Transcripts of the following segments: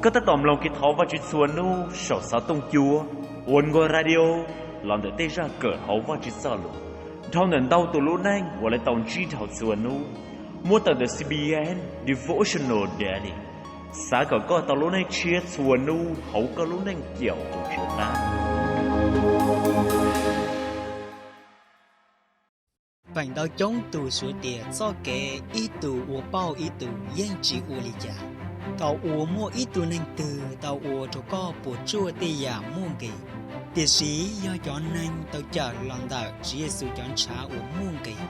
Koj tab tom mloog kev thov Vajtswv txhua hnub saum xov tooj cua Oneway Radio los ntawm tej zaj kawm hauv Vajtswv Txojlus dhau ntawm ntau tus lub neej uas lawv tau ntsib dhau txhua hnub, muab tawm ntawm C B N Devotional Daily. Xav kom koj tau lub neej tshiab txhua hnub hauv koj lub neej caum tus Tswv qab. Feem ntau coob tus xav tias txoj kev ib tug ua pauj ib tug yeej tsis ua li cas. Thaum uas muaj ib tug neeg twg tau ua rau koj puas tsuaj tej yam muaj nqis, tiam sis yog cov neeg tau cawm los ntawm Tswv Yexus cov ntshav uas muaj nqis.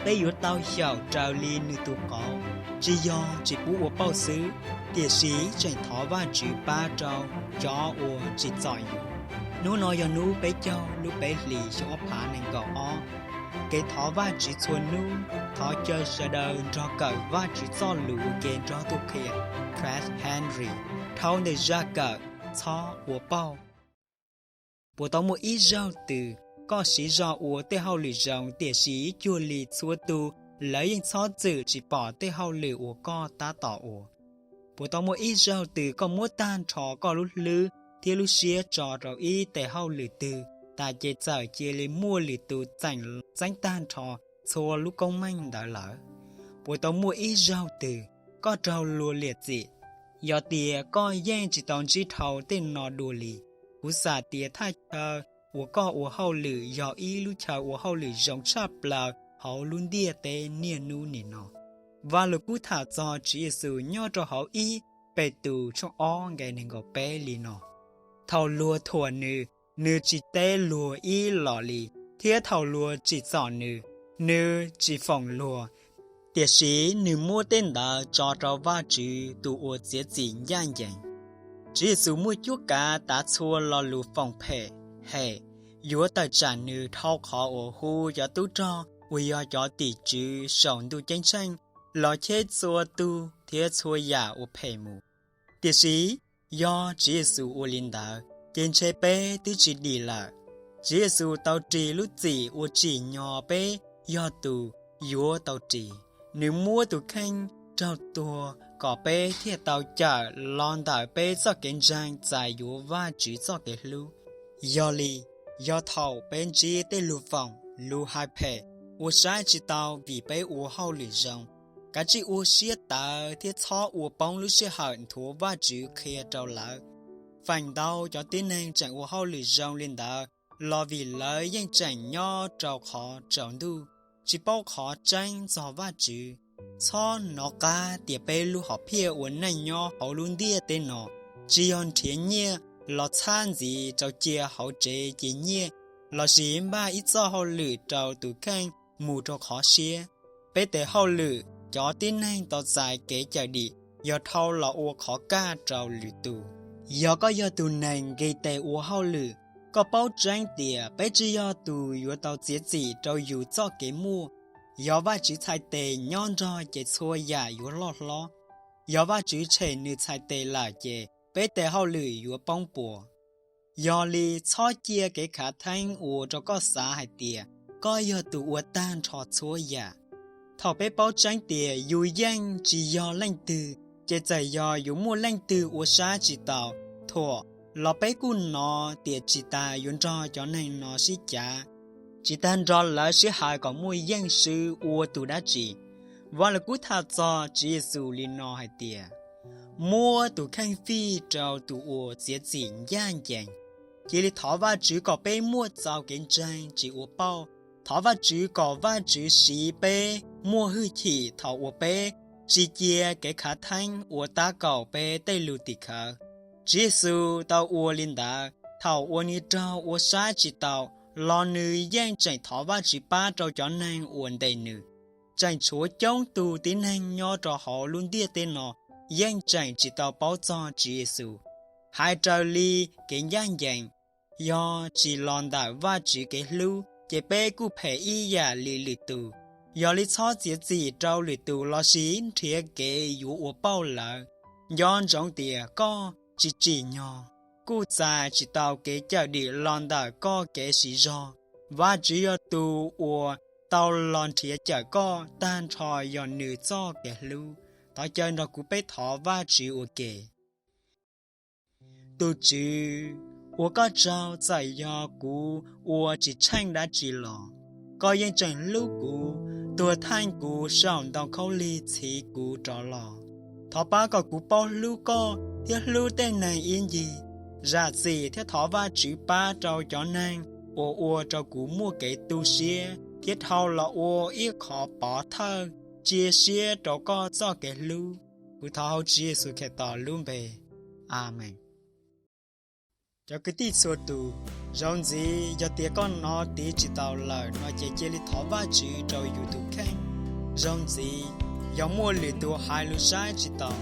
Peb yuav tau xyaum raws li nws tus qauv, tsis yog tsis pub ua pauj xwb, tiam sis tseem thov Vajtswv pab rau cov uas tsim txom yus. Hnub no yog hnub peb caug lub peb hlis xyoo ob phav nees nkaum ob. Kev thov Vajtswv txhua hnub. Thov caw sawv daws nrog kawm Vajtswv Txojlus ua ke nrog Tus Qhia Keith Henry dhau ntawm zaj kawm Txhob Ua Pauj. Puas tau muaj ib zaug twg koj siv zog ua tej hauj lwm zoo tiam sis cuag li txhua tus lawv yeej txhob txwm tsis pom tej hauj lwm uas koj tab tom ua? Puas tau muaj ib zaug twg koj muab tag nrho koj lub hlwb thiab lub siab tso rau ib tes hauj lwm twg tas ces txawm cia li muaj lwm tus txeem txeeb tag nrho txhua lub koob meej ntawd lawm? Puas tau muaj ib zaug twg koj raug luag liam txim? Yog tias koj yeej tsis tau ntsib dhau tej no dua li, kuv xam tias thaj chaw uas koj ua hauj lwm yog ib lub chaw ua hauj lwm zoo tshaj plaws hauv lub ntiaj teb niaj hnub nim no. Vaj Lug Kub tham txog Tswv Yexus nyob rau hauv ib Petus tshooj ob nqe nees nkaum peb li no: Thaum luag thuam nws, nws tsis teb luag ib los li, thiab thaum luag tsim txom nws, nws tsis foom luag, tiam sis nws muab tej ntawd tso rau Vajtswv tus uas txiav txim ncaj ncees. Tswv Yexus muaj cuab kav tav txhua lo lus foom phem, hem, yuav tawm tsam nws dhau qhov uas hu cov tub rog uas yog cov tim tswv saum ntuj ceeb tsheej los cheb txhua tus thiab txhua yam uas phem mus. Tiam sis yog Tswv Yexus ua li ntawd ces ntshe peb twb tsis dim lawm. Tswv Yexus tau ris lub txim uas tsim nyog peb yog tus yuav tau ris. Nws muab tus kheej raug tuag kom peb thiaj tau cawm los ntawm peb txoj kev ntseeg txais yuav Vajtswv txoj kev hlub. Yog li, yog thaum peb ntsib tej lus foom, lus hais phem, ua saib tsis taus vim peb ua hauj lwm zoo, kav tsij ua siab tawv thiab txhob ua poob lub sij hawm nthuav Vajtswv qhia rau lawv. Feem ntau cov tib neeg tseem ua hauj lwm zoo li ntawd los vim lawv yeej tseem nyob rau qhov tsaus ntuj, tsis paub qhov tseeb txog Vajtswv. Txhob hnov qab tias peb lub hom phiaj ua neej nyob hauv lub ntiaj teb no tsis yog nrhiav nyiaj los txhab ntxiv rau cia hauv tsev cia nyiaj lossis npaj ib txoj hauj lwm rau tus kheej mus rau qhov siab. Peb tes hauj lwm, cov tib neeg tau txais kev cawm dim yog dhau los ua qhov kaj rau lwm tus. Yog koj yog tus neeg nqis tes ua hauj lwm, koj paub tseeb tias peb tsis yog tus yuav tau txiav txim rau yus txoj kev muaj. Yog Vajtswv txhais tes nyob nrog ces txhua yam yuav loj hlob. Yog Vajtswv tshem Nws txhais tes lawm ces peb tes hauj lwm yuav poob puas. Yog li txhob cia kev khav theeb ua rau koj xav hais tias koj yog tus ua tag nrho txhua yam. Thaum peb paub tseeb tias yus yeej tsis yog leej twg, ces txawm yog yuav muaj leej twg ua saib tsis taus, thuam, los peb kuj hnov tias tsis tas yuav nrog cov neeg no sib cav, tsis tas nrog lawv sib hais kom muaj yeej swb ua tus dab tsi. Vaj Lug Kub tham txog Tswv Yexus li no hais tias: Muab tus kheej fij rau tus uas txiav txim ncaj ncees. Cia li thov Vajtswv kom peb muaj txaus kev ntseeg tsis ua pauj. Thov Vajtswv kom Vajtswv siv peb muaj hwj chim thaum uas peb tsis cia kev khav theeb ua tab kaum peb tej lus tim khawv. Tswv Yexus tau ua li ntawd thaum uas Nws raug ua saib tsis taus los Nws yeej tseem thov Vajtswv pab rau cov neeg uas ntes Nws. Tseem tshuav coob tus tib neeg nyob rau hauv lub ntiaj teb no yeej tseem tsis tau paub txog Tswv Yexus. Hais raws li kev ncaj ncees, yog tsis los ntawm Vajtswv kev hlub ces peb kuj phem ib yam li lwm tus. Yog li txhob txiav txim rau lwm tus lossis nrhiav kev yuav ua pauj lawv. Nco ntsoov tias koj tsis tsim nyog, kuj txais tsis tau kev cawm dim los ntawm koj kev siv zog. Vajtswv yog tus uas tau los nrhiav cawm koj, tag nrho yog Nws txoj kev hlub. Thov caw nrog kuv peb thov Vajtswv ua ke. Tus Tswv, ua Koj tsaug txawm yog kuv ua tsis tsheej dab tsi los Koj yeej tseem hlub kuv, tuag theej kuv saum ntoo khaub lig txhiv kuv rov los. Thov pab kom kuv paub hlub Koj thiab hlub tej neeg ib ncig. Zam txim thiab thov Vajtswv pab rau cov neeg uas ua rau kuv muaj kev tu siab thiab dhau los ua ib qho pov thawj cia siab rau Koj txoj kev hlub. Kuv thov hauv Tswv Yexus Khetos lub npe, Amees. Cov kwv tij txhua tus, zoo ntxiv yog tias koj hnov tiv tsis taus lawm no ces cia li thov Vajtswv rau yus tus kheej. Zoo ntxiv, yog muaj lwm tus hais lus saib tsis taus,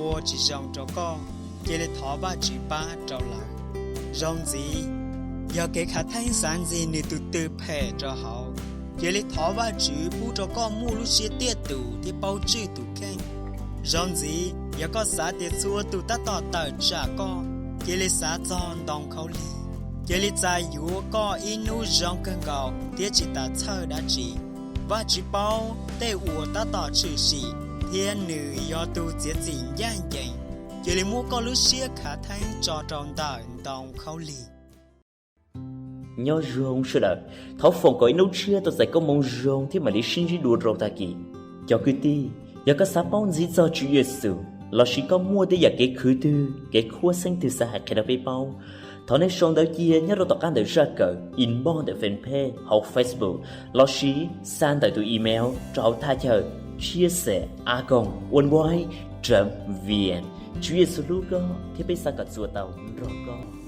ua tsis zoo rau koj, cia li thov Vajtswv pab rau lawv. Zoo ntxiv, yog kev khav theeb xav ntxiv nws tus twg phem rau hauv, cia li thov Vajtswv pub rau koj muaj lub siab tiaj tus thiab paub tswj tus kheej. Zoo ntxiv, yog koj xav tias txhua tus tab tom tawm tsam koj, cia li xav txog ntoo khaub lig. Cia li txais yuav koj ib hnub zoo kawg nkaus thiab tsis tas txhawj dab tsi. Vajtswv paub tej uas tab tom tshwm sim thiab nws yog tus txiav txim ncaj ncees. Cia li muab koj lub siab khav theeb tso rau ntawm ntoo khaub lig. Nyob zoo sawv daws, thov foom kom ib hnub tshiab tau txais koob hmoov zoo thiab mam li sib ntsib dua rau tag kis. Cov kwv tij, yog koj xav paub ntxiv txog Tswv Yexus lossis koj muaj tej yam kev khwv twg, kev khuab xeeb twg xav hais qhia rau peb paub, thov nej sau ntawv cia nyob rau tom qab ntawm zaj kawm, inbox ntawm fanpage hauv Facebook lossis xa ntawm tus email rau hauv thaj chaw chia sẻ a còng oneway chấm vn. Tswv Yexus hlub koj thiab peb xav kom txuas tau nrog koj.